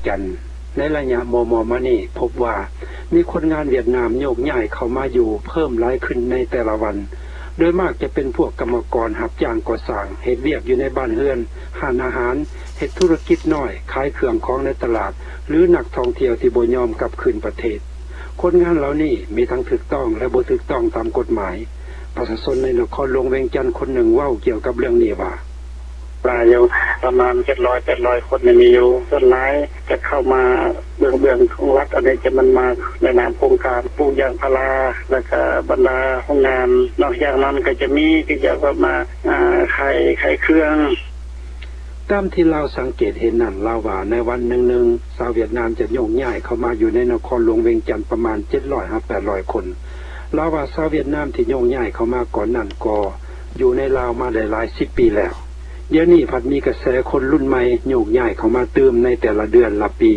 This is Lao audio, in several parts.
ຈັນ ໃນໄລຍະມໍ່ໆມານີ້ ພົບວ່າມີຄົນງານຫວຽດນາມໂຍກຍ້າຍເຂົ້າມາຢູ່ເພີ່ມຫຼາຍຂຶ້ນໃນແຕ່ລະວັນ ໂດຍມາກຈະເປັນພວກກຳມະກອນຮັບຈ້າງກໍ່ສ້າງ, ເຮັດວຽກຢູ່ໃນບ້ານເຮືອນ, ຮ້ານອາຫານ, ເຮັດທຸລະກິດນ້ອຍ, ຂາຍເຄື່ອງຂອງໃນຕະຫຼາດ ຫຼືນັກທ່ອງທ່ຽວທີ່ບໍ່ຍອມກັບຄືນປະເທດ. ຄົນງານເຫຼົ່ານີ້ມີທັງຖືກຕ້ອງ ແລະບໍ່ຖືກຕ້ອງຕາມກົດໝາຍ. ປະຊາຊົນໃນນະຄອນຫຼວງວຽງຈັນຄົນໜຶ່ງເວົ້າກ່ຽວກັບເລື່ອງນີ້ວ່າ: ຫຼາຍຢູ່ ປະມານເຈັດຮ້ອຍແປດຮ້ອຍຄົນນີ້ມີຢູ່ ສ່ວນຫຼາຍຈະເຂົ້າມາເບື້ອງໆຂອງລັດ ອັນນີ້ຈະແມ່ນມາໃນນາມໂຄງການປູກຢາງພາລາ ແລ້ວກະບັນດາໂຮງງານ ນອກຈາກນັ້ນກະຈະມີຄືຈະເຂົ້າມາ ອາ ຂາຍ ຂາຍເຄື່ອງ. ຕາມທີ່ລາວສັງເກດເຫັນນັ້ນ ລາວວ່າໃນວັນໜຶ່ງໆ ຊາວຫວຽດນາມຈະໂຍກຍ້າຍເຂົ້າມາຢູ່ໃນນະຄອນຫຼວງວຽງຈັນປະມານເຈັດຮ້ອຍຫາແປດຮ້ອຍຄົນ. ລາວວ່າຊາວຫວຽດນາມທີ່ໂຍກຍ້າຍເຂົ້າມາກ່ອນນັ້ນກໍຢູ່ໃນລາວມາໄດ້ຫຼາຍສິບປີແລ້ວ. ດຽວນີ້ພັດມີກະແສຄົນລຸ້ນໃໝ່ໂຍກຍ້າຍເຂົ້າມາຕື່ມໃນແຕ່ລະເດືອນລະປີ.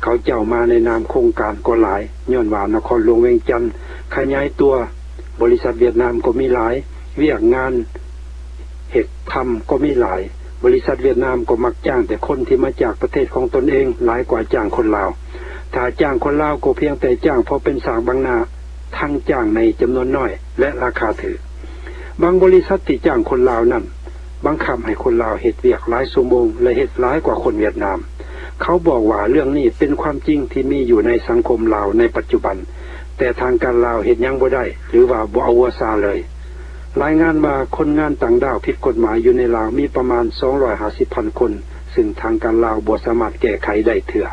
ເຂົາເຈົ້າມາໃນນາມໂຄງການກໍຫຼາຍ ຍ້ອນວ່ານະຄອນຫຼວງວຽງຈັນຂະຫຍາຍຕົວ, ບໍລິສັດຫວຽດນາມກໍມີຫຼາຍ, ວຽກງານເຮັດທຳກໍມີຫຼາຍ. ບໍລິສັດຫວຽດນາມກໍມັກຈ້າງແຕ່ຄົນທີ່ມາຈາກປະເທດຂອງຕົນເອງ ຫຼາຍກວ່າຈ້າງຄົນລາວ. ຖ້າຈ້າງຄົນລາວກໍພຽງແຕ່ຈ້າງພໍເປັນສາກບັງໜ້າ, ທັງຈ້າງໃນຈຳນວນນ້ອຍ ແລະລາຄາຖືກ. ບາງບໍລິສັດທີ່ຈ້າງຄົນລາວນັ້ນ ບັງຄັບໃຫ້ຄົນລາວເຮັດວຽກຫຼາຍຊົ່ວໂມງ ແລະເຮັດຫຼາຍກວ່າຄົນຫວຽດນາມ. ເຂົາບອກວ່າເລື່ອງນີ້ເປັນຄວາມຈິງທີ່ມີຢູ່ໃນສັງຄົມລາວໃນປັດຈຸບັນ, ແຕ່ທາງການລາວເຮັດຫຍັງບໍ່ໄດ້ ຫຼືວ່າບໍ່ເອົາຫົວຊາເລີຍ. ລາຍງານວ່າຄົນງານຕ່າງດ້າວຜິດກົດໝາຍຢູ່ໃນລາວມີປະມານສອງຮ້ອຍຫ້າສິບພັນຄົນ, ຊຶ່ງທາງການລາວບໍ່ສາມາດແກ້ໄຂໄດ້ເທື່ອ.